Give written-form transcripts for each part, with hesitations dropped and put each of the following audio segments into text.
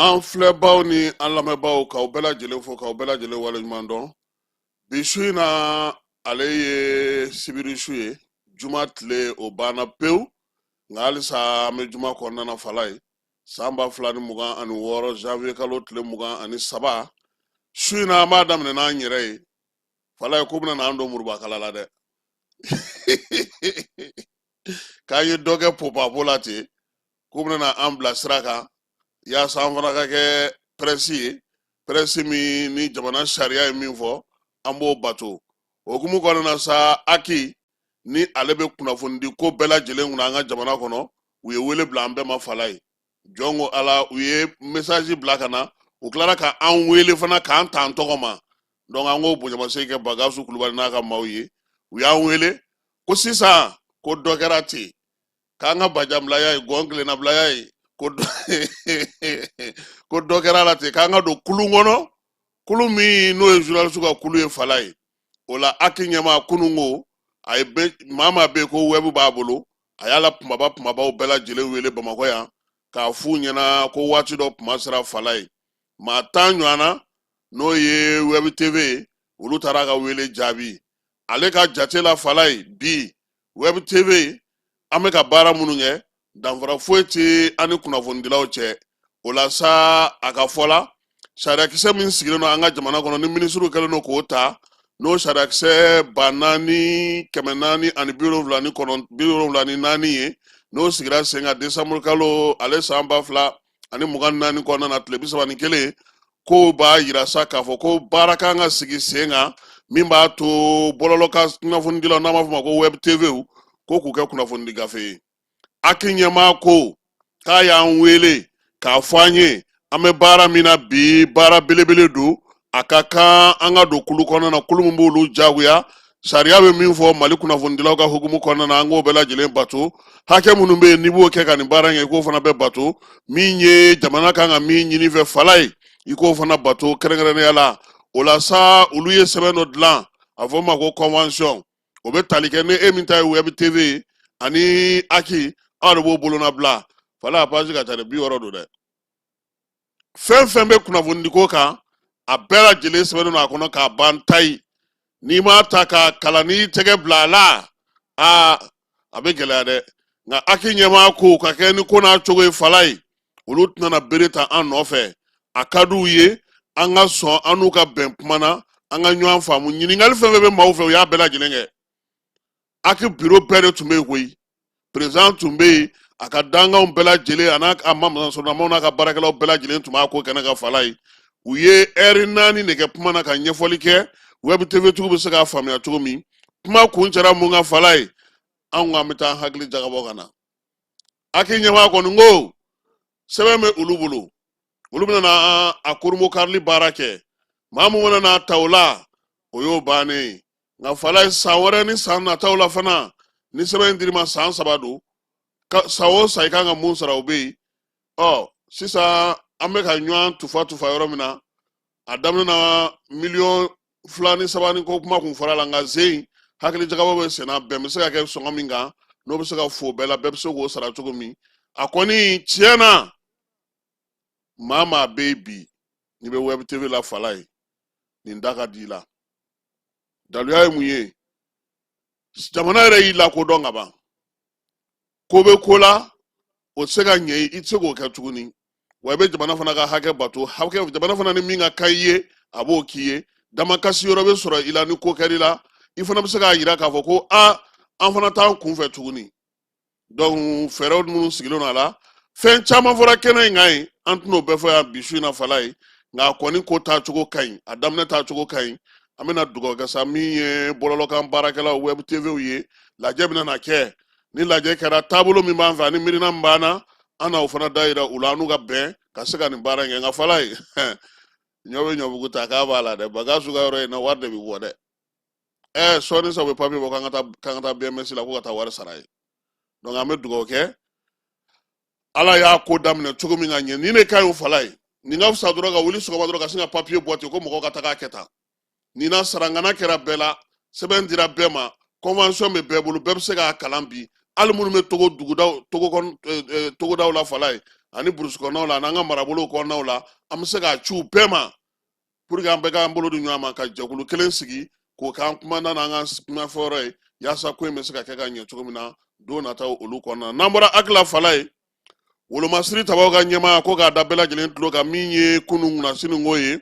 An filɛbaw ni an lamɛnbaw, k'aw bɛɛ lajɛlen fo, k'aw bɛɛ lajɛlen waleɲuman dɔn. Bi su in na, ale ye sibiri su ye, juma tile o banna pewu, nka halisa an bɛ juma kɔnɔna na. Fala ye san 2026, janvier kalo tile 23. Su in na, an b'a daminɛ n'an yɛrɛ ye. Fala ye ko bɛna n'an don murubakala la dɛ, k'an ye dɔ kɛ popapo la ten, k'u bɛna an bila sira kan yaasa an fana ka kɛ presse ye, presse min ni jamana sariya ye min fɔ, an b'o bato. O hukumu kɔnɔna na sa, HAC ni ale bɛ kunnafonidi ko bɛɛ lajɛlen kunna an ka jamana kɔnɔ, u ye wele bila an bɛɛ ma. Fala ye jɔn ko Ala, u ye message bila ka na, u tilara ka an wele fana k'an ta an tɔgɔ ma. Donc an k'o bonyamasegin kɛ Bagasu Kulubali n'a ka maaw ye. U y'an wele ko sisan ko dɔ kɛra ten, k'an ka bajanbilaya ye, gɔn tilennabilaya ye, ko dɔ kɛra la ten, k'an ka don kulu kɔnɔ, kulu min n'o ye journaliste ka kulu ye. Fala ye o la, HAC ɲɛmaa kunun ko a ye maa maa bɛ yen ko web b'a bolo, a y'a la kumaba kumabaw bɛɛ lajɛlen wele Bamakɔ yan k'a f'u ɲɛna ko waati dɔ kuma sera. Fala ye maa 10 ɲɔgɔn na, n'o ye web tv ye, olu taara ka wele jaabi. Ale ka jate la, Fala ye, bi web tv an bɛ ka baara minnu kɛ, danfara foyi tɛ an ni kunnafonidilaw cɛ. O la sa, a ka fɔ la, sariyakisɛ min sigilen don an ka jamana kɔnɔ ni minisiriw kɛlen don k'o ta, n'o sariyakisɛ 4479 74 ye, n'o sigira sen kan desanburu kalo ale san 2024 kɔnɔna na, tile 31, ko b'a yira sa k'a fɔ ko baara kan ka sigi sen kan min b'a to bɔlɔlɔ kan kunnafonidilaw, n'an b'a fɔ ma ko web tv, ko k'u kɛ kunnafonidi gafe ye. HAC ɲɛmaa ko k'a y'an wele k'a fɔ an ye an bɛ baara min na bi, baara belebele don, a ka kan an ka don kulu kɔnɔna na, kulu min b'olu jagoya. Sariya bɛ min fɔ Mali kunnafonidilaw ka hukumu kɔnɔna na, an k'o bɛɛ lajɛlen bato. Hakɛ minnu bɛ yen n'i b'o kɛ ka nin baara in kɛ, i k'o fana bɛɛ bato. Min ye jamana kan ka min ɲini fɛ, Fala ye, i k'o fana bato kɛrɛnkɛrɛnnenya la. O la sa, olu ye sɛbɛn dɔ dilan, a fɔ o ma ko convention. O bɛ tali kɛ ni e min ta ye web tv ye ani HAC, aw de b'o bolonabila. Fala, a page ka ca dɛ, 60 don dɛ. Fɛn fɛn bɛ kunnafonidiko kan, a bɛɛ lajɛlen sɛbɛnnen don a kɔnɔ k'a ban tayi. N'i m'a ta k'a kalan, n'i tɛgɛ bila a la, aa, a bɛ gɛlɛya dɛ. Nka HAC ɲɛmaa ko ka kɛ ni ko n'a cogo ye, Fala ye, olu tɛna na bere ta an nɔfɛ. A ka d'u ye an ka sɔn, an n'u ka bɛn kuma na, an ka ɲɔgɔn faamu. Ɲininkali fɛn fɛn bɛ maaw fɛ, u y'a bɛɛ lajɛlen kɛ. HAC biro bɛɛ de tun bɛ yen koyi, président tun bɛ yen, a ka dankanw bɛɛ lajɛlen, a n'a ka masɔrɔnamaw n'a ka baarakɛlaw bɛɛ lajɛlen tun b'a ko kɛnɛ kan. Fala ye, u ye ɛri 4 de kɛ kuma na ka ɲɛfɔli kɛ web tv tigiw bɛ se k'a faamuya cogo min. Kuma kuncɛra mun kan, Fala ye? Anw ko an bɛ taa an hakili jagabɔ ka na. HAC ɲɛmaa kɔni ko sɛbɛn bɛ olu bolo, olu bɛna na a kurunbonkarili baara kɛ. Maa mun mana n'a ta o la, o y'o bannen ye. Nka Fala ye, san wɛrɛ ni san nataw la fana, ni sɛbɛn in dir'i ma, san 3 don, san o san i kan ka mun sara, o bɛ yen. Ɔ sisan, an bɛ ka ɲɔgɔn tufa tufa yɔrɔ min na, a daminɛ na miliyɔn 2 ni 3 ni ko kuma kun fɔra la, nka zen hakili jagabɔ bɛ senna, bɛn bɛ se ka kɛ sɔngɔ min kan, n'o bɛ se ka fo bɛɛ la, bɛɛ bɛ se k'o sara cogo min. A kɔni tiɲɛ na, maa maa bɛ yen bi n'i bɛ web tv la, Fala ye, nin da ka di i la. Daluya ye mun ye? Jamana yɛrɛ y'i lakodɔn ka ban. Ko bɛ ko la, o tɛ se ka ɲɛ, i tɛ se k'o kɛ tuguni. Wa i bɛ jamana fana ka hakɛ bato, hakɛ jamana fana ni min ka kan i ye, a b'o k'i ye. Damakasi yɔrɔ bɛ sɔrɔ i la ni ko kɛr'i la, i fana bɛ se k'a yira k'a fɔ ko a an fana t'an kunfɛ tuguni. Donc fɛɛrɛw minnu sigilen don a la, fɛn caman fɔra kɛnɛ in kan yen, an tɛn'o bɛɛ fɔ yan bi su in na, Fala ye. Nka a kɔni ko taacogo ka ɲi, a daminɛ taacogo ka ɲi. An bɛna dugawu kɛ sa. Min ye bɔlɔlɔkan baarakɛlaw web tvw ye, lajɛ bɛna na kɛ. Ni lajɛ kɛra, taabolo min b'an fɛ ani miirina min b'an na, an n'o fana da yira u la, an n'u ka bɛn ka se ka nin baara in kɛ. Nka Fala ye, ɲɔ bɛ ɲɔbugu ta k'a b'a la dɛ. Bagasu ka yɔrɔ in na, wari de bɛ bɔ dɛ. Sɔɔni sa, u bɛ papiye bɔ k'an ka taa BMS la ko ka taa wari sara ye. Donc an bɛ dugawu kɛ. Ala y'a ko daminɛ cogo min ka ɲɛ, nin de ka ɲi o, Fala ye. Nin ka fisa dɔrɔn ka wuli sɔgɔma dɔrɔn ka sin ka papiye bɔ ten ko mɔgɔw ka taga kɛ tan. Nin na, sarangana kɛra bɛɛ la, sɛbɛn dira bɛɛ ma, convention bɛ bɛɛ bolo, bɛɛ bɛ se k'a kalan bi. Hali minnu bɛ togo dugudaw, togo kɔnɔ, togodaw la, Fala ye, ani burusi kɔnɔnaw la, an'an ka marabolow kɔnɔnaw la. An bɛ se k'a ci u bɛɛ ma pour que an bɛɛ k'an bolo di ɲɔgɔn ma ka jɛkulu kelen sigi k'o k'an kumanda n'an ka kumafɔyɔrɔ ye, yaasa ko in bɛ se ka kɛ ka ɲɛ cogo min na don nataw olu kɔnɔna. N'an bɔra Akila Falaye, wolomasiri tabaw ka ɲɛmaa ko k'a da bɛɛ lajɛlen tulo kan, min ye kunun kunasini ko ye,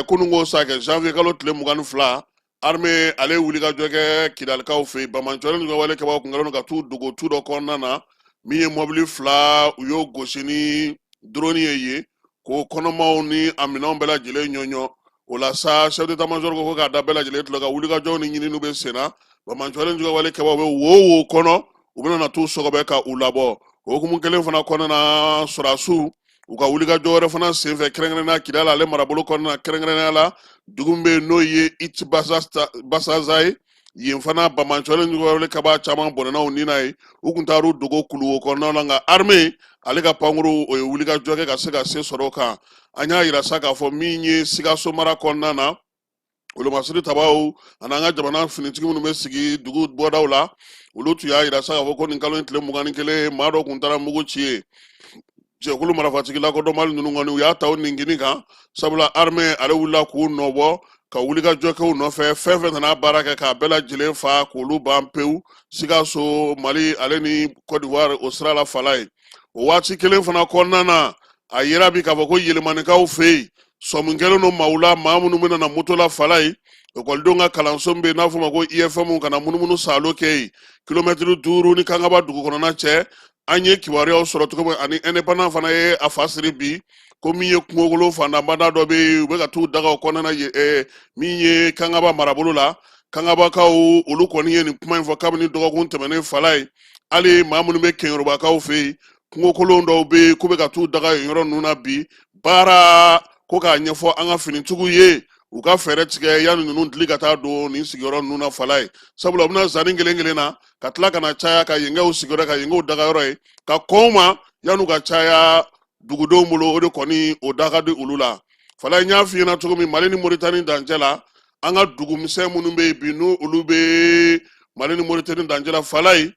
kunun ko sa kɛ janvier kalo tile 22, armée ale ye wulikajɔ kɛ Kidalikaw fɛ yen. Banbaanciwale ni wale kɛbaaw kun kɛlen don ka t'u dogo tu dɔ kɔnɔna na. Min ye mɔbili fila, u y'o gosi ni drone ye yen, k'o kɔnɔmaw ni a minɛnw bɛɛ lajɛlen ɲɔɲɔ. O la sa, chef d'état major ko k'a da bɛɛ lajɛlen tulo kan, wulikajɔw ni ɲininiw bɛ sen na. Banbaanciwale ni wale kɛbaaw bɛ wo wo kɔnɔ, u bɛna na t'u sɔgɔbɛ ka u labɔ. O hukumu kelen fana kɔnɔna na, sɔrɔdasiw u ka wulikajɔ wɛrɛ fana senfɛ, kɛrɛnkɛrɛnnenya Kidali ale marabolo kɔnɔna na, kɛrɛnkɛrɛnnenya la dugu min bɛ yen n'o ye It Basaza ye, yen fana banbaanciwale ni wale kɛbaa caman bɔnɛna u ni na ye. U kun taar'u dogo kuluwo kɔnɔna la, nka armée ale ka pankuru o ye wulikajɔ kɛ ka se ka se sɔrɔ o kan. An y'a yira sa k'a fɔ min ye Sikaso mara kɔnɔna na, wolomasiri tabaw ani an ka jamana finitigi minnu bɛ sigi dugu bɔdaw la, olu tun y'a yira sa k'a fɔ ko nin kalo in tile 21, maa dɔ kun taara mugu ci yen. Jɛkulu marifatigi lakodɔnbali ninnu kɔni, u y'a ta u ningini kan, sabula armée ale wulila k'u nɔbɔ ka wulikajɔ kɛ u nɔfɛ. Fɛn fɛn nana baara kɛ k'a bɛɛ lajɛlen fa k'olu ban pewu Sikaso, Mali ale ni Côte d'Ivoire o sira la Falaye. O waati kelen fana kɔnɔna na, a yira bi k'a fɔ ko Yelimanikaw fɛ yen, sɔmi kɛlen don maaw la, maa minnu bɛna na moto la Falaye, ekɔlidenw ka kalanso min bɛ yen n'a fɔ ma ko IFM, ka na munumunu saalo kɛ yen, kilomɛtiri 5 ni Kangaba dugu kɔnɔna cɛ. An ye kibaruyaw sɔrɔ cogo min, ani Indépendant fana ye a fa siri bi ko min ye kungokolo fantanbada dɔ bɛ yen, u bɛ ka t'u daga o kɔnɔna na, min ye Kangaba marabolo la. Kangabakaw olu kɔni ye nin kuma in fɔ kabini dɔgɔkun tɛmɛnen Falaye. Hali maa minnu bɛ Keyorobakaw fɛ yen, kungokolon dɔw bɛ yen k'u bɛ ka t'u daga yen yɔrɔ ninnu na bi. Baara ko k'a ɲɛfɔ an ka finitigiw ye, u ka fɛɛrɛ tigɛ yanni ninnu dili ka taa don nin sigiyɔrɔ ninnu na Falaye, sabula u bɛna zanni kelen kelen na ka tila ka na caya ka yenkaw sigiyɔrɔ, ka yenkaw dagayɔrɔ ye, ka kɔn u ma yan'u ka caya dugudenw bolo. O de kɔni o da ka di olu la Falaye. N y'a f'i ɲɛna cogo min, Mali ni Moritani dancɛ la, an ka dugumisɛn minnu bɛ yen bi, n'u olu bɛ Mali ni Moritani dancɛ la Falaye,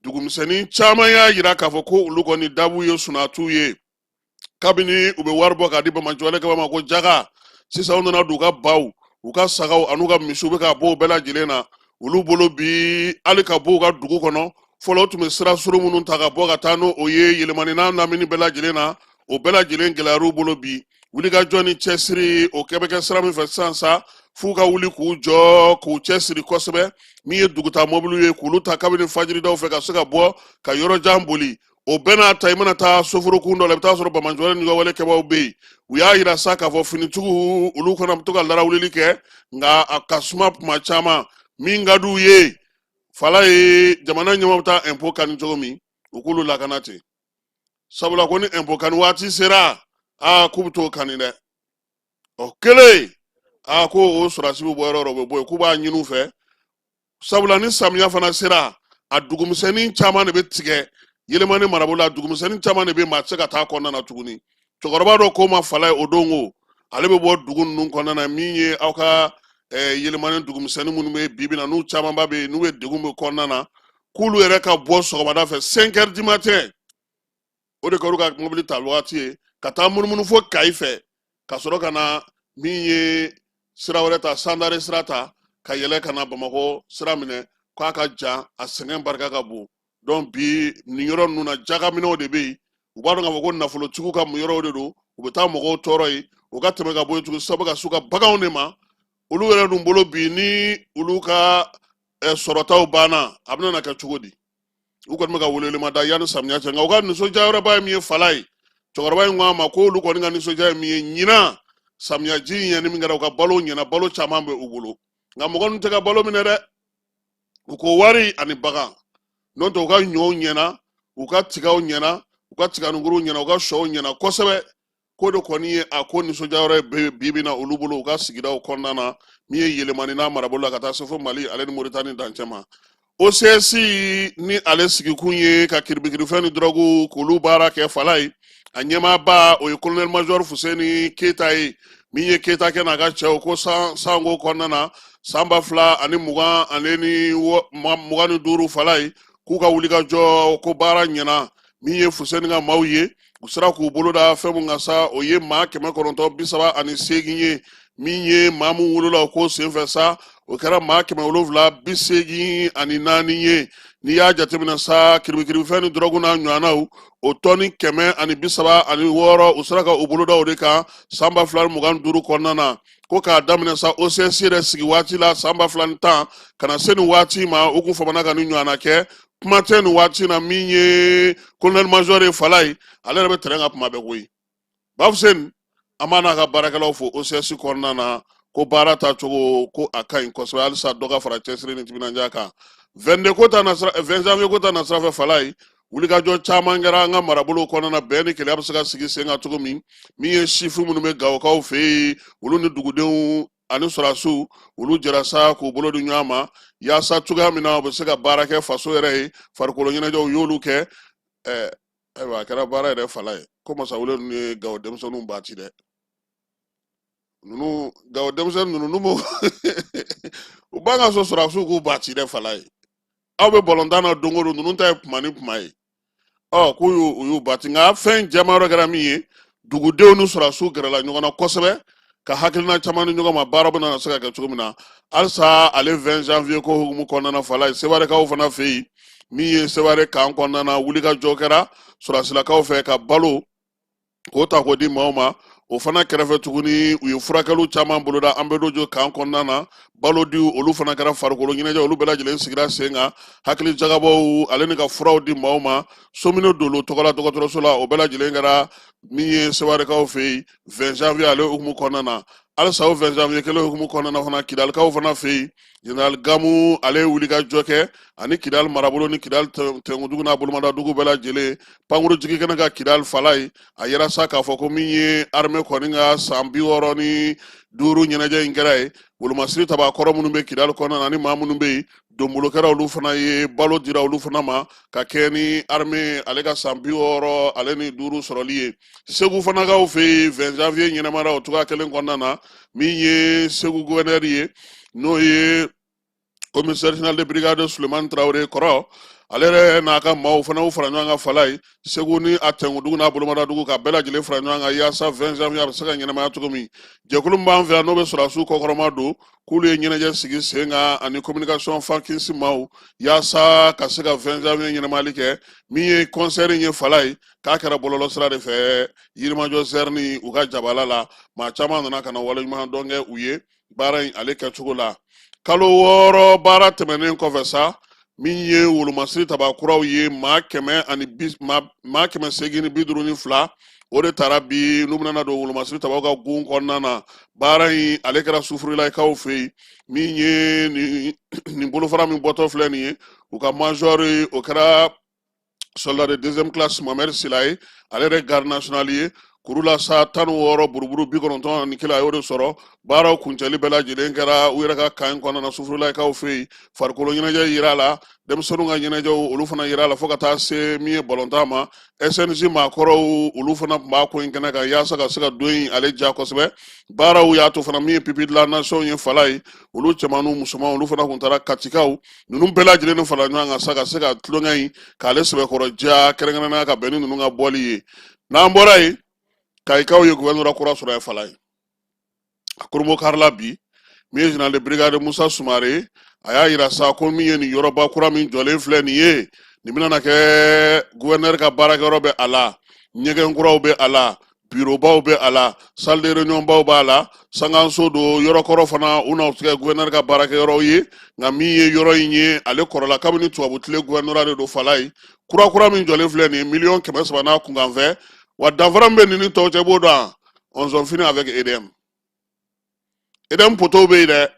dugumisɛnnin caman y'a yira k'a fɔ ko olu kɔni dabu ye sunatuw ye, kabini u bɛ wari bɔ k'a di banbaanciwale kɛbaa ma ko jaga. Sisan u nana don u ka baw, u ka sagaw an'u ka misiw bɛ ka bɔ o bɛɛ lajɛlen na olu bolo bi. Hali ka bɔ u ka dugu kɔnɔ, fɔlɔ u tun bɛ sira surun minnu ta ka bɔ ka taa n'o o ye Yelimani n'a lamini bɛɛ lajɛlen na, o bɛɛ lajɛlen gɛlɛyar'u bolo bi. Wulikajɔ ni cɛsiri o kɛ bɛ kɛ sira min fɛ sisan sa, f'u ka wuli k'u jɔ k'u cɛsiri kosɛbɛ. Min ye duguta mɔbiliw ye, k'olu ta kabini fajiridaw fɛ ka se ka bɔ ka yɔrɔ jan boli, o bɛɛ n'a ta, i mana taa soforokun dɔ la, i bɛ taa sɔrɔ banbaanciwale ni wale kɛbaaw bɛ yen. U y'a yira sa k'a fɔ finitigiw olu fana bɛ to ka larawulili kɛ, nka a ka suma kuma caman. Min ka d'u ye Falaye, jamana ɲɛmaaw bɛ taa impôt kani cogo min, u k'olu lakana ten, sabula ko ni impôt kani waati sera, aa, k'u bɛ t'o kani dɛ. O kelen, aa, ko o sɔrɔdasi bɛ bɔ yɔrɔ o yɔrɔ, u bɛ bɔ yen, k'u b'a ɲini u fɛ, sabula ni samiya fana sera, a dugumisɛnnin caman de bɛ tigɛ Yelimani marabolo la. Dugumisɛnnin caman de bɛ maa tɛ se ka taa kɔnɔna na tuguni. Cɛkɔrɔba dɔ ko ma Falaye o don ko ale bɛ bɔ dugu ninnu kɔnɔna na, min ye aw ka Yelimani dugumisɛnnin minnu bɛ bi bi na, n'u camanba bɛ yen, n'u bɛ degun bɛ kɔnɔna na, k'olu yɛrɛ ka bɔ sɔgɔmada fɛ 5 heures du matin, o de kɛra ka mobili ta wagati ye, ka taa munumunu fo Kayi fɛ, ka sɔrɔ ka na min ye sira wɛrɛ ta, Sandare sira ta, ka yɛlɛ ka na Bamakɔ sira minɛ, k'a ka jan, a sɛgɛn barika ka bon. Donc bi nin yɔrɔ ninnu na, jagaminɛw de bɛ yen. U b'a dɔn k'a fɔ ko nafolotigiw ka yɔrɔw de don, u bɛ taa mɔgɔw tɔɔrɔ yen. U ka tɛmɛ ka bɔ yen tuguni, sabu ka s'u ka baganw de ma. Olu yɛrɛ dun bolo bi, ni olu ka sɔrɔtaw banna, a bɛna na kɛ cogo di? U kɔni bɛ ka welewelema da yanni samiya cɛ. Nka u ka nisɔndiya yɔrɔba ye min ye Falaye, cɛkɔrɔba in ko a ma ko olu kɔni ka nisɔndiya ye min ye, ɲinan samiya ji ɲɛni min kɛra, u ka balo ɲɛna, balo caman bɛ u bolo. Nka mɔgɔ ninnu tɛ ka balo minɛ dɛ, u ko wari ani bagan. N'o tɛ, u ka ɲɔw ɲɛna, u ka tigaw ɲɛna, u ka tiganinkuruw ɲɛna, u ka sɔw ɲɛna kosɛbɛ. Ko de kɔni ye a ko nisɔndiya yɔrɔ ye bi bi na olu bolo u ka sigidaw kɔnɔna na, min ye Yelimani n'a marabolo la, ka taa se fo Mali ale ni Moritani dancɛ ma. OCS ni ale sigikun ye ka kiribikirifɛn ni dɔrɔgu k'olu baara kɛ Falaye, a ɲɛmaaba o ye colonel major Fuseni Keyita ye. Min ye Keyita kɛ n'a ka cɛw ko sanko kɔnɔna na, san 2025 Falaye, k'u ka wulikajɔ ko baara ɲɛna. Min ye Fuseni ka maaw ye, u sera k'u bolo da fɛn mun kan sa, o ye maa 938 ye. Min ye maa mun wolola o ko senfɛ sa, o kɛra maa 784 ye. N'i y'a jateminɛ sa, kiribikiribifɛn ni dɔrɔgu n'a ɲɔgɔnnaw, o tɔni 136, u sera ka u bolo da o de kan san 2025 kɔnɔna na. Ko k'a daminɛ sa OCS yɛrɛ sigi waati la san 2010 ka na se nin waati ma, u kun famana ka nin ɲɔgɔnna kɛ. Kuma tɛ nin waati na, min ye colonel major ye Falaye, ale yɛrɛ bɛ terrain kan kuma bɛɛ koyi. Bafuseni, an b'a n'a ka baarakɛlaw fo OCS kɔnɔna na, ko baara taacogo ko a ka ɲi kosɛbɛ. Halisa dɔ ka fara cɛsiri ni timinandiya kan. 22 ko ta nasira, 20 janvier ko ta nasira fɛ, Falaye, wulikajɔ caman kɛra an ka marabolow kɔnɔna na, bɛn ni kelenya bɛ se ka sigi sen kan cogo min. Min ye sifin minnu bɛ Gawokaw fɛ yen, olu ni dugudenw ani sɔrɔdasiw, olu jɛra sa k'u bolo di ɲɔgɔn ma yaasa cogoya min na u bɛ se ka baara kɛ faso yɛrɛ ye. Farikolo ɲɛnajɛw, u y'olu kɛ. Ayiwa, a kɛra baara yɛrɛ Falaye, ko masawule ninnu ye Gawo denmisɛnninw ba ci dɛ. Ninnu Gawo denmisɛnnin ninnu, n'u u b'an ka so sɔrɔdasiw k'u ba ci dɛ. Falaye, aw bɛ balontan na don o don, ninnu ta ye kuma ni kuma ye. Ɔ, k'u y'u u y'u ba ci, nka fɛn jɛman yɔrɔ kɛra min ye, dugudenw ni sɔrɔdasiw gɛrɛla ɲɔgɔn na kosɛbɛ ka hakilina caman di ɲɔgɔn ma, baara bɛna na se ka kɛ cogo min na. Halisa ale 20 janvier ko hukumu kɔnɔna na, Falaye, Sewarekaw fana fɛ yen, min ye Seware kan kɔnɔna na, wulikajɔ kɛra sɔrɔdasilakaw fɛ ka balo k'o ta k'o di maaw ma. O fana kɛrɛfɛ tuguni, u ye furakɛliw caman boloda an bɛ dojo kan kɔnɔna na. Balo di olu fana kɛra, farikolo ɲɛnajɛ olu bɛɛ lajɛlen sigira sen kan, hakili jagabɔw ale ni ka furaw di maaw ma Somine Dolo tɔgɔla dɔgɔtɔrɔso la, o bɛɛ lajɛlen kɛra min ye Sewarekaw fɛ yen 20 janvier ale hukumu kɔnɔna na. Halisa o 20 janvier kelen hukumu kɔnɔna na fana, Kidalikaw fana fɛ yen, général Gamu ale ye wulikajɔ kɛ ani Kidali marabolo ni Kidali tɛnkudugu n'a bolomadadugu bɛɛ lajɛlen, pankuru jigi kɛnɛ kan Kidali, Falaye. A yira sa k'a fɔ ko min ye armée kɔni ka san 65 ɲɛnajɛ in kɛra ye, wolomasiri tabakɔrɔ minnu bɛ Kidali kɔnɔna na ni maa minnu bɛ yen, donbolo kɛra olu fana ye, balo dira olu fana ma ka kɛ ni armée ale ka san 65 sɔrɔli ye. Segu fanakaw fɛ yen, 20 janvier ɲɛnamara o cogoya kelen kɔnɔna na. Min ye Segu gouverneur ye, n'o ye commissaire général de brigade Sulemani Tarawele kɔrɔ, ale yɛrɛ n'a ka maaw fana y'u fara ɲɔgɔn kan Falaye, Segu ni a tɛnkudugu n'a bolomadadugu, ka bɛɛ lajɛlen fara ɲɔgɔn kan yaasa 20 janvier a bɛ se ka ɲɛnamaya cogo min. Jɛkulu min b'an fɛ yan, n'o bɛ sɔrɔdasiw kɔkɔrɔma don, k'olu ye ɲɛnajɛ sigi sen kan ani communication fankisi maaw yaasa ka se ka 20 janvier ɲɛnamayali kɛ. Min ye concert in ye Falaye, k'a kɛra bɔlɔlɔ sira de fɛ, Yirimajɔ zɛrini u ka jabala la, maa caman nana ka na waleɲuman dɔn kɛ u ye baara in ale kɛcogo la. Kalo 6 baara tɛmɛnen kɔfɛ sa, min ye wolomasiri tabakuraw ye, maa kɛmɛ ani bi maa 852, o de taara bi n'u bɛna don wolomasiri tabaw ka gun kɔnɔna na. Baara in ale kɛra Sufurilakaw fɛ yen. Min ye nin bolofara min bɔtɔ filɛ nin ye, u ka major, o kɛra soldat de deuxième classe Mohamed Sila ye, ale yɛrɛ garde nationale ye. Kuru la sa, 16 buruburu 91, a y'o de sɔrɔ. Baaraw kuncɛli bɛɛ lajɛlen kɛra u yɛrɛ ka kan in kɔnɔna na, Sufurulakaw fɛ yen. Farikolo ɲɛnajɛ yira la, denmisɛnninw ka ɲɛnajɛw olu fana yira la, fo ka taa se min ye balontan ma. SNJ maakɔrɔw, olu fana tun b'a ko in kɛnɛ kan yaasa ka se ka don in ale diya kosɛbɛ. Baaraw y'a to fana, min ye pupille de la nation ye Falaye, olu cɛman n'u musoman, olu fana tun taara. Katikaw ninnu bɛɛ lajɛlen ni fara ɲɔgɔn kan sa ka se ka tulonkɛ in k'ale sɛbɛkɔrɔ diya, kɛrɛnkɛrɛnnenya ka bɛn ni ninnu ka bɔli ye. N'an bɔra yen, Kayikaw ye gouvernorat kura sɔrɔ ye Falaye, a kurunbonkarila bi. Min ye général de brigade Musa Sumare, a y'a yira sa ko min ye nin yɔrɔba kura min jɔlen filɛ nin ye, nin bɛna na kɛ gouverneur ka baarakɛyɔrɔ bɛ a la, ɲɛgɛn kuraw bɛ a la, bureaubaw bɛ a la, salle de réunion baw b'a la, sankanso don. Yɔrɔ kɔrɔ fana, u na kɛ gouverneur ka baarakɛyɔrɔw ye. Nka min ye yɔrɔ in ye, ale kɔrɔla kabini tubabu tile gouvernorat de don Falaye. Kura kura min jɔlen filɛ nin ye, miliyɔn 300 n'a kunkanfɛ. Wa danfara min bɛ nin ni tɔw cɛ, b'o dɔn, on s'en finit avec EDM. EDM poteau bɛ yen dɛ,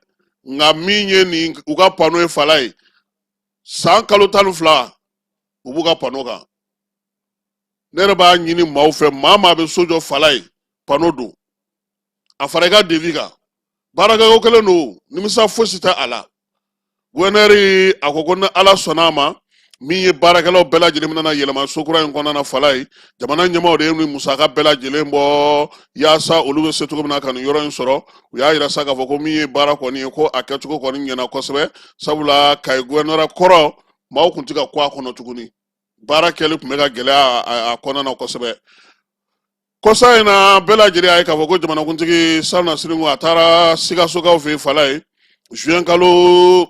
nka min ye nin u ka panneau ye Falaye, san kalo 12 u b'u ka panneau kan. Ne yɛrɛ b'a ɲini maaw fɛ, maa maa bɛ so jɔ Falaye, panneau don a fara i ka devis kan. Baarakɛko kelen don, nimisa fosi tɛ a la. Gouverneur a ko ko ni Ala sɔnna a ma, min ye baarakɛlaw bɛɛ lajɛlen bɛna yɛlɛma so kura in kɔnɔna na Falaye, jamana ɲɛmaaw de ye nin musaka bɛɛ lajɛlen bɔ yaasa olu bɛ se cogo min na ka nin yɔrɔ in sɔrɔ. U y'a yira sa k'a fɔ ko min ye baara kɔni ye, ko a kɛcogo kɔni ɲɛna kosɛbɛ, sabula Kayi gouvernorat kɔrɔ, maaw tun tɛ ka ku a kɔnɔ tuguni. Baara kɛli tun bɛ ka gɛlɛya a kɔnɔna na kosɛbɛ. Kɔsa in na, bɛɛ lajɛlen y'a ye k'a fɔ ko jamanakuntigi Salnasiri a taara Sikasokaw fɛ yen Falaye, juin kalo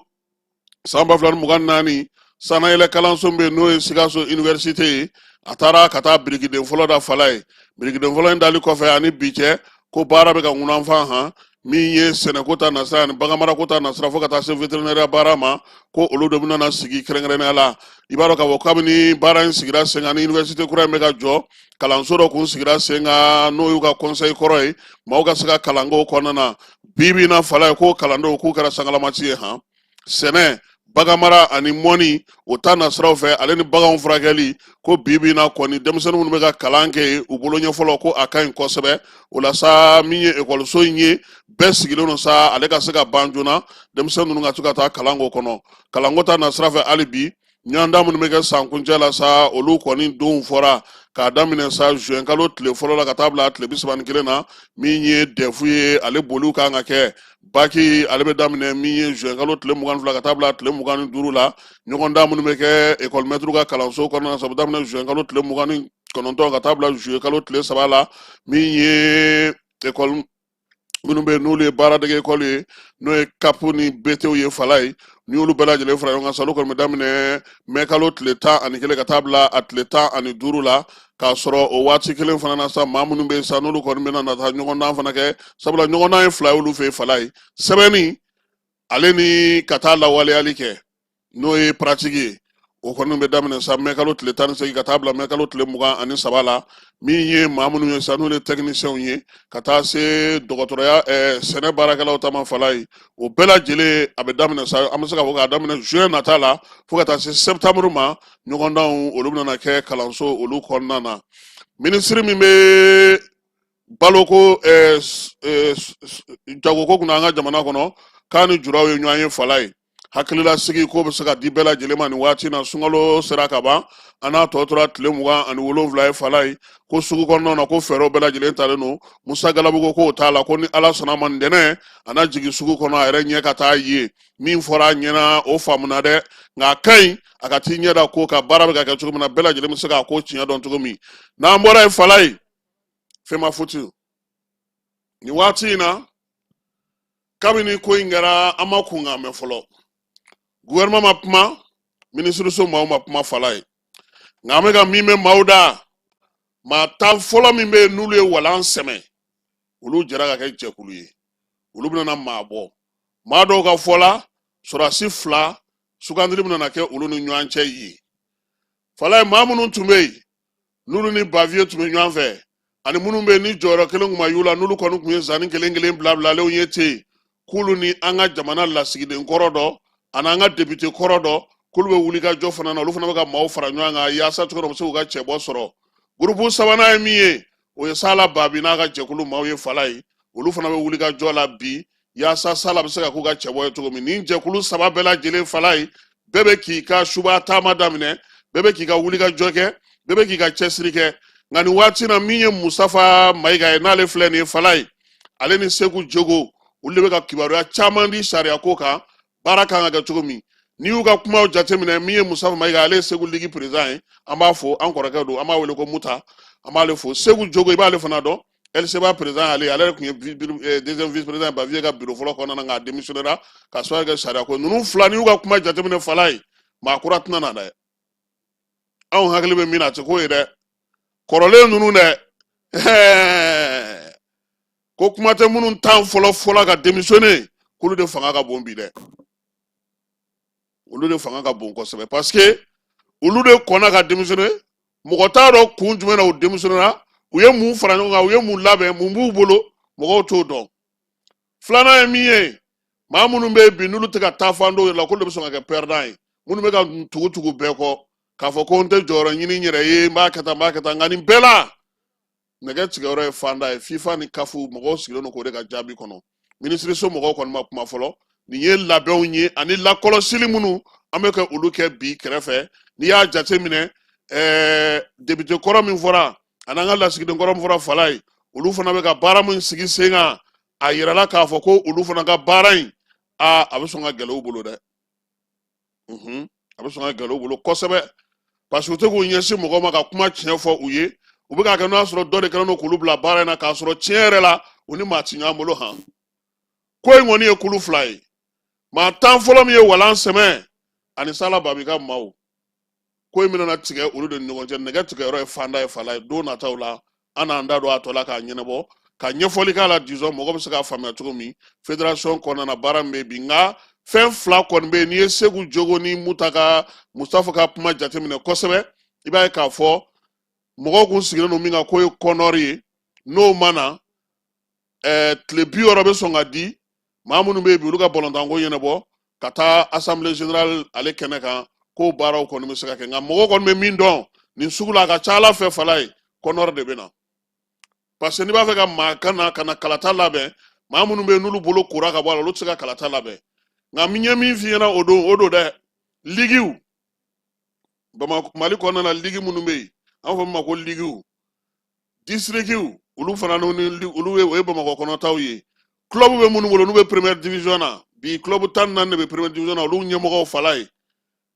san 2024. Sanayɛlɛ kalanso bɛ yen, n'o ye Sikaso Université ye, a taara ka taa birikiden fɔlɔ da Falaye. Birikiden fɔlɔ in dali kɔfɛ ani bi cɛ, ko baara bɛ ka ŋunanfan han. Min ye sɛnɛko ta nasira ani baganmarako ta nasira, fo ka taa se vétérinaire baara ma, ko olu de bɛna na sigi kɛrɛnkɛrɛnnenya la. I b'a dɔn k'a fɔ kabini baara in sigira sen kan ni université kura in bɛ ka jɔ, kalanso dɔ kun sigira sen kan, n'o y'u ka conseil kɔrɔ ye, maaw ka se ka kalanko kɔnɔna na. Bi bi in na Falaye, ko kalandenw k'u kɛra sangalamati ye han. Sɛnɛ, baganmara ani mɔni, o ta nasiraw fɛ, ale ni baganw furakɛli, ko bi bi in na kɔni, denmisɛnnin minnu bɛ ka kalan kɛ u bolo ɲɛ fɔlɔ, ko a ka ɲi kosɛbɛ. O la sa, min ye ekɔliso in ye, bɛɛ sigilen don sa, ale ka se ka ban joona, denmisɛnnin ninnu ka to ka taa kalanko kɔnɔ. Kalanko ta nasira fɛ hali bi, ɲɔgɔndan minnu bɛ kɛ san kuncɛ la sa, olu kɔni donw fɔra k'a daminɛ sa juin kalo tile fɔlɔ la ka taa bila tile 31 na. Min ye DEF ye, ale boliw kan ka kɛ. Baki, ale bɛ daminɛ min ye juin kalo tile 22 ka taa bila tile 25 la. Ɲɔgɔndan minnu bɛ kɛ ekɔlimɛtiriw ka kalanso kɔnɔna na sa, o bɛ daminɛ juin kalo tile 29 ka taa bila juillet kalo tile 3 la. Min ye ekɔli minnu bɛ yen, n'olu ye baaradege ekɔli ye, n'o ye CAP ni BTw ye Falaye, n'i y'olu bɛɛ lajɛlen fara ɲɔgɔn kan sa, olu kɔni bɛ daminɛ mɛ kalo tile 11 ka taa bila a tile 15 la. K'a sɔrɔ o waati kelen fana na sa, maa minnu bɛ yen sa, n'olu kɔni bɛna na taa ɲɔgɔndan fana kɛ, sabula ɲɔgɔndan ye fila ye olu fɛ yen Falaye, sɛbɛnni ale ni ka taa lawaleyali kɛ, n'o ye pratique ye, o kɔni bɛ daminɛ sa mɛ kalo tile 18 ka taa bila mɛ kalo tile 23 la. Min ye maa minnu ye sa, n'olu ye tɛkinisiyɛnw ye, ka taa se dɔgɔtɔrɔya, sɛnɛ baarakɛlaw ta ma Falaye, o bɛɛ lajɛlen a bɛ daminɛ sa, an bɛ se k'a fɔ k'a daminɛ juin nata la fo ka taa se septembre ma. Ɲɔgɔndanw, olu bɛna kɛ kalanso olu kɔnɔna na. Minisiri min bɛ baloko, jagoko kunna an ka jamana kɔnɔ, k'a ni juraw ye ɲɔgɔn ye Falaye. Hakililasigi ko bɛ se ka di bɛɛ lajɛlen ma nin waati na. Sunkalo sera ka ban, an n'a tɔ tora tile 27 ye Falaye. Ko sugu kɔnɔna na, ko fɛɛrɛw bɛɛ lajɛlen talen don. Musa Galabu ko k'o t'a la, ko ni Ala sɔnna ma, ntɛnɛn a na jigin sugu kɔnɔ a yɛrɛ ɲɛ ka taa ye. Min fɔra a ɲɛna, o faamuna dɛ, nka a ka ɲi a ka t'i ɲɛ da ko ka baara bɛ ka kɛ cogo min na, bɛɛ lajɛlen bɛ se k'a ko tiɲɛ dɔn cogo min. N'an bɔra yen Falaye, FEMAFOOT, nin waati in na, kabini ko in kɛra, an ma kunkan mɛn fɔlɔ. Gouvernement ma kuma, minisiriso maaw ma kuma Falaye. Nka an bɛ ka min mɛn maaw da, maa 10 fɔlɔ min bɛ yen, n'olu ye walan sɛmɛ, olu jɛra ka kɛ jɛkulu ye, olu bɛna na maa bɔ. Maa dɔw ka fɔ la, sɔrɔdasi fila sugandili bɛna na kɛ olu ni ɲɔgɔn cɛ yen Falaye. Maa minnu tun bɛ yen, n'olu ni Bavieux tun bɛ ɲɔgɔn fɛ, ani minnu bɛ yen ni jɔyɔrɔ kelen tun ma y'u la, n'olu kɔni tun ye zanni kelen kelen bilabilalenw ye ten, k'olu ni an ka jamana lasigiden kɔrɔ dɔ ani an ka depite kɔrɔ dɔ, k'olu bɛ wuli ka jɔ fana na. Olu fana bɛ ka maaw fara ɲɔgɔn kan yaasa cogo dɔ bɛ se k'u ka cɛbɔ sɔrɔ. Gurupu sabanan ye min ye, o ye Sala Babi n'a ka jɛkulu maaw ye Falaye. Olu fana bɛ wuli ka jɔ la bi yaasa Sala bɛ se ka k'u ka cɛbɔ ye cogo min. Nin jɛkulu saba bɛɛ lajɛlen Falaye, bɛɛ bɛ k'i ka suba taama daminɛ, bɛɛ bɛ k'i ka wuli ka jɔ kɛ, bɛɛ bɛ k'i ka cɛsiri kɛ. Nka nin waati na, min ye Mustafa Mayiga ye, n'ale filɛ nin ye Falaye, ale ni Segu Jogo, olu de bɛ ka kibaruya caman di sariya ko kan, baara kan ka kɛ cogo min. N'i y'u ka kumaw jateminɛ, min ye Mustafa Mayiga, ale ye Segu Ligue président ye, an b'a fo, an kɔrɔkɛ don, an b'a wele ko Muta, an b'ale fo. Segu Jogo, i b'ale fana dɔn, LCBA président, ale yɛrɛ tun ye deuxième vice président Bavieux ka bureau fɔlɔ kɔnɔna na, nka a démissionnera ka sababu kɛ sariya ko. Ninnu fila, n'i y'u ka kuma jateminɛ Falaye, maa kura tɛna na dɛ. Anw hakili bɛ min na, a tɛ k'o ye dɛ. Kɔrɔlen ninnu dɛ, ko kuma tɛ minnu tan fɔlɔ fɔlɔ ka démissionner, k'olu de fanga ka bon bi dɛ. Olu de fanga ka bon kosɛbɛ, parce que olu de kɔnna ka démissionner. Mɔgɔ t'a dɔn kun jumɛn na u démissionnera, u ye mun fara ɲɔgɔn kan, u ye mun labɛn, mun b'u bolo, mɔgɔw t'o dɔn. Filanan ye min ye, maa minnu bɛ yen bi, n'olu tɛ ka taa fan dɔw la, k'olu de bɛ sɔn ka kɛ perdant ye. Minnu bɛ ka tugu tugu bɛɛ kɔ k'a fɔ ko n tɛ jɔyɔrɔ ɲini n yɛrɛ ye, n b'a kɛ tan, n b'a kɛ tan. Nka nin bɛɛ la, nɛgɛ tigɛyɔrɔ ye fanda ye. FIFA ni CAF mɔgɔw sigilen don k'o de ka jaabi kɔnɔ. Minisiriso mɔgɔw kɔni ma kuma fɔlɔ. Nin ye labɛnw ye ani lakɔlɔsili minnu an bɛ ka olu kɛ bi kɛrɛfɛ. N'i y'a jateminɛ, depite kɔrɔ min fɔra ani an ka lasigiden kɔrɔ min fɔra Falaye, olu fana bɛ ka baara min sigi sen kan, a yirala k'a fɔ ko olu fana ka baara in, a bɛ sɔn ka gɛlɛya u bolo dɛ. A bɛ sɔn ka gɛlɛya u bolo kosɛbɛ. Parce que u tɛ k'u ɲɛsin mɔgɔ ma ka kuma tiɲɛ fɔ u ye. U bɛ k'a kɛ n'o y'a sɔrɔ dɔ de kɛlen don k'olu bila baara in na, k'a sɔrɔ tiɲɛ yɛrɛ la u ni maa ti ɲɔgɔn bolo. Han, ko in kɔni ye kulu fila ye. Maa 10 fɔlɔ min ye walan sɛmɛ ani Sala Babi ka maaw, ko in bɛna tigɛ olu de ni ɲɔgɔn cɛ. Nɛgɛ tigɛyɔrɔ ye fanda ye, fala ye. Don nataw la, an n'an da don a tɔ la k'a ɲɛnabɔ, ka ɲɛfɔli k'a la, disons mɔgɔ bɛ se k'a faamuya cogo min fédération kɔnɔna na, baara min bɛ bi. Nka fɛn fila kɔni bɛ yen. N'i ye Segu Jogo ni Mutaka Mustafa ka kuma jateminɛ kosɛbɛ, i b'a ye k'a fɔ mɔgɔw kun sigilen don min kan, k'o ye CONOR ye. N'o ma na, tile 60 bɛ sɔn ka di maa minnu bɛ yen bi, olu ka balontanko ɲɛnabɔ ka taa assemblée générale ale kɛnɛ kan, k'o baaraw kɔni bɛ se ka kɛ. Nka mɔgɔw kɔni bɛ min dɔn nin sugu la, a ka ca ala fɛ, fala ye, CONOR de bɛ na. Parce que n'i b'a fɛ ka maa ka na ka na kalata labɛn, maa minnu bɛ yen n'olu bolo kora ka bɔ a la, olu tɛ se ka kalata labɛn. Nka min ye min f'i ɲɛna, o don, o don dɛ. Ligiw Bamakɔ, Mali kɔnɔna na, ligi minnu bɛ yen, an b'a fɔ min ma ko ligiw, disirikiw, olu fana ni olu ye, o ye Bamakɔ kɔnɔtaw ye. Club bɛ minnu bolo n'u bɛ première division na bi, club 14 de bɛ première division na, olu ɲɛmɔgɔw fala ye.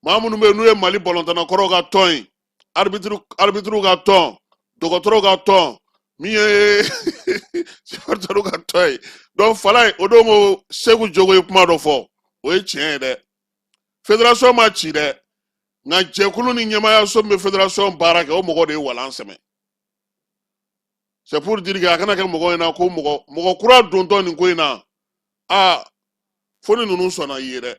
Maa minnu bɛ yen n'u ye Mali balontanna kɔrɔw ka tɔn ye, arbitre ka tɔn, dɔgɔtɔrɔw ka tɔn, min ye supporterw ka tɔn ye. Donc fala ye, o don ko Segu Jogo ye kuma dɔ fɔ, o ye tiɲɛ ye dɛ. Fédération ma ci dɛ, nka jɛkulu ni ɲɛmaayaso min bɛ fédération baara kɛ, o mɔgɔ de ye walan sɛmɛ. C'est pour dire que a kana kɛ mɔgɔ ɲɛna ko mɔgɔ mɔgɔ kura dontɔ nin ko in na, aa, fo ni ninnu sɔnna i ye dɛ.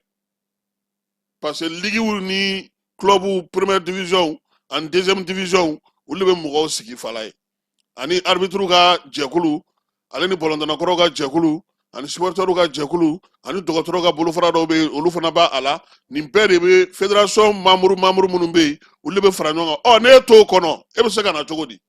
Parce que liguew ni clubw, première division ani deuxième division, olu de bɛ mɔgɔw sigi fala ye, ani arbitre ka jɛkulu, ale ni balontanna ka jɛkulu, ani supporterw ka jɛkulu, ani dɔgɔtɔrɔ ka bolofara dɔw bɛ yen, olu fana b'a a la. Nin bɛɛ de bɛ fédération membre minnu bɛ yen, olu de bɛ fara ɲɔgɔn kan. Ɔ, n'e t'o kɔnɔ, e bɛ se ka na cogo di?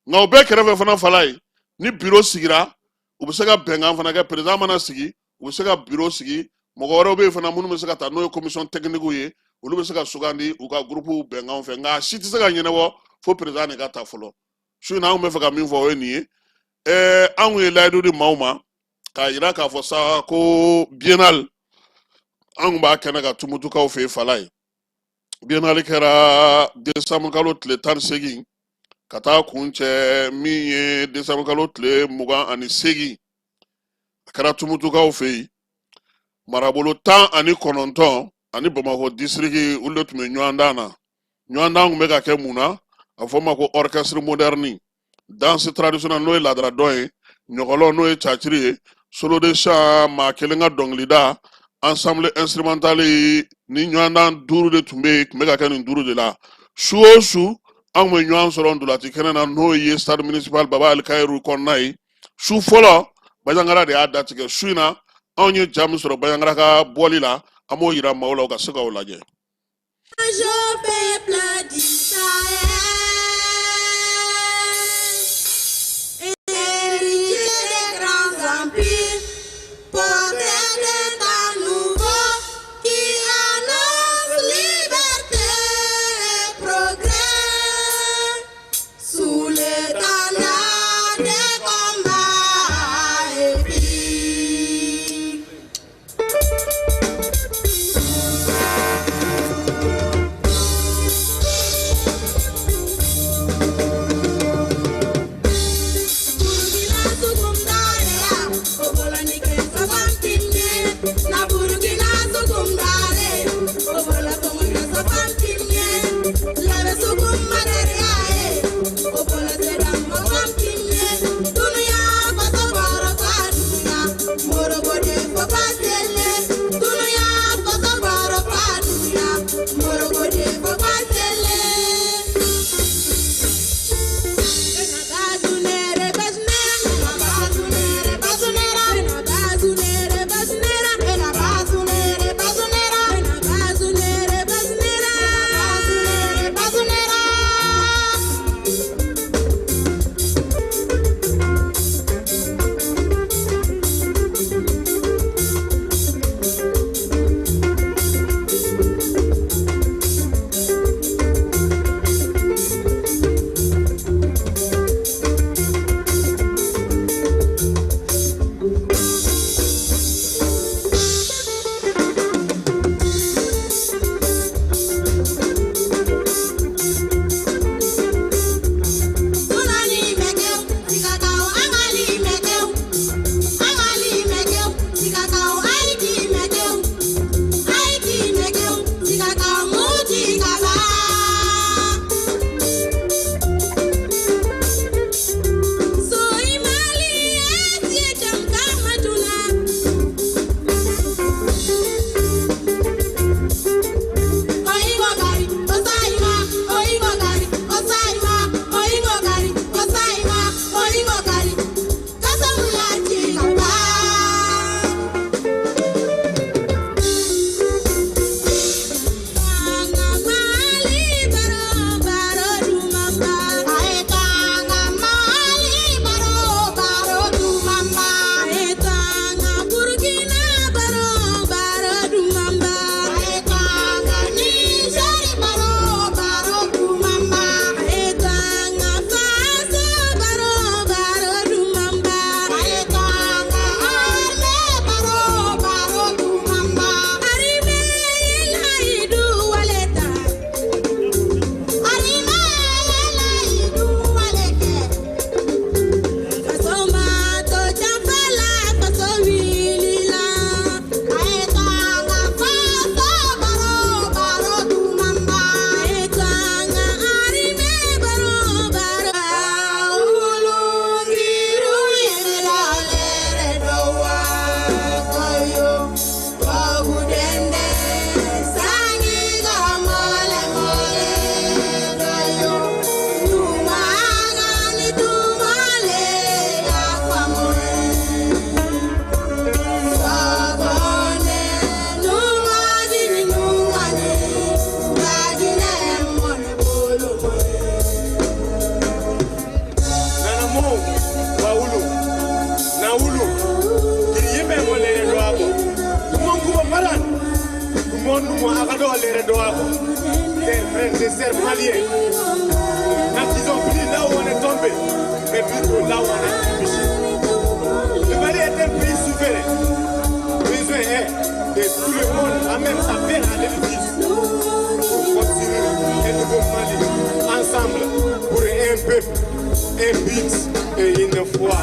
Nka o bɛɛ kɛrɛfɛ fana, fala ye, ni bureau sigira, u bɛ se ka bɛnkan fana kɛ. Président mana sigi, u bɛ se ka bureau sigi. Mɔgɔ wɛrɛw bɛ yen fana minnu bɛ se ka taa, n'o ye commission technique ye, olu bɛ se ka sugandi u ka groupe bɛnkanw fɛ. Nka a si tɛ se ka ɲɛnabɔ fo président de ka ta fɔlɔ. Su in na, an tun bɛ fɛ ka min fɔ, o ye nin ye. An kun ye layidu di maaw ma k'a yira k'a fɔ sa ko biennale, an kun b'a kɛnɛ kan Tumutukaw fɛ yen, fala ye. Biennale kɛra décembre kalo tile 18 ka taa kun cɛ min ye décembre kalo tile 28. A kɛra Tumutukaw fɛ yen. Marabolo 19 ani Bamakɔ disiriki, olu de tun bɛ ɲɔgɔndan na. Ɲɔgɔndan tun bɛ ka kɛ mun na? A fɔ ma ko orchestre moderne, danse traditionnelle, n'o ye laadala dɔn ye, ɲɔgɔlɔn, n'o ye caciri ye, solo de chant, maa kelen ka dɔnkilida, ensemble instrumental. Ni ɲɔgɔndan duuru de tun bɛ yen, tun bɛ ka kɛ nin duuru de la. Su o su, an tun bɛ ɲɔgɔn sɔrɔ ntolaci kɛnɛ na, n'o ye stade municipal Baba Alikayiru kɔnɔna ye. Su fɔlɔ, Bandiagara de y'a datigɛ. Su in na, anw ye ja min sɔrɔ Bandiagara ka bɔli la, an b'o yira maaw la, u ka se k'o lajɛ. Bonjour, peuple du Sahel, héritier des grands empires, porteur d'un temps nouveau qui annonce liberté et progrès sous l'étendard des combats épiques. Les frères et sœurs maliens, n'accusons plus là où on est tombé, mais plutôt là où on a trébuché. Le Mali est un pays souverain. Besoin est de tout le monde amène sa pierre à l'édifice pour construire un nouveau Mali ensemble pour un peuple, un but et une foi.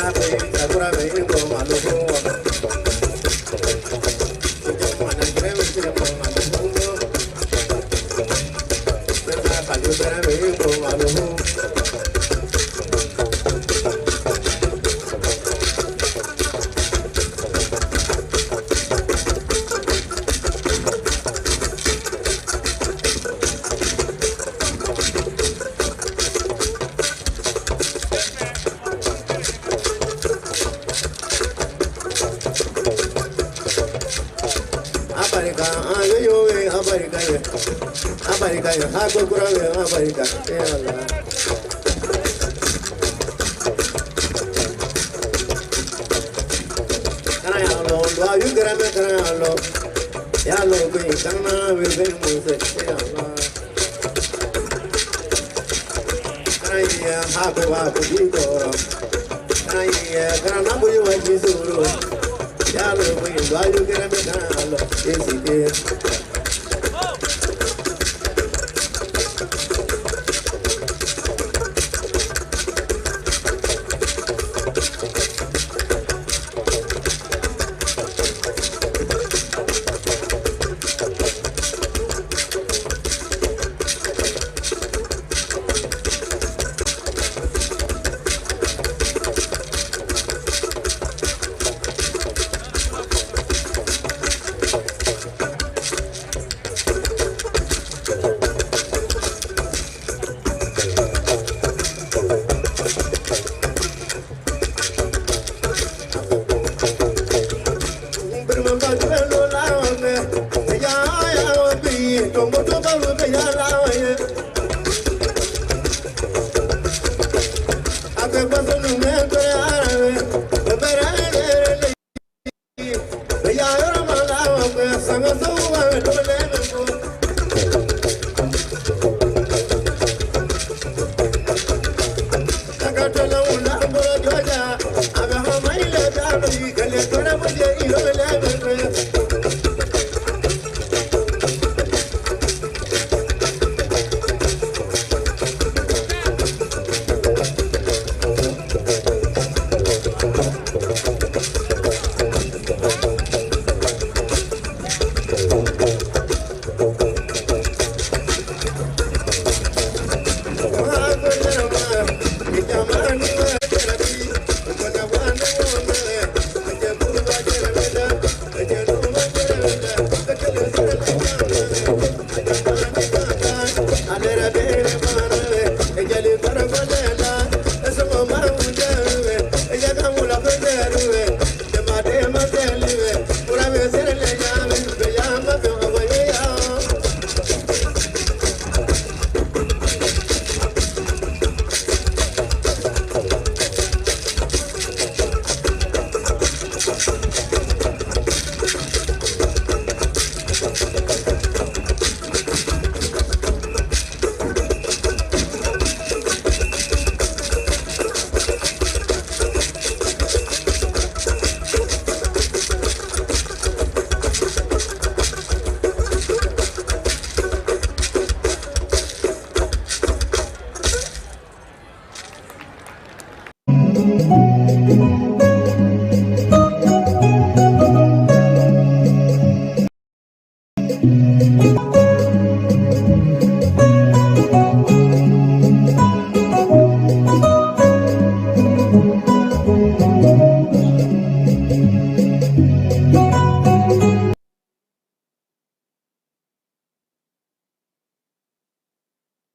Abe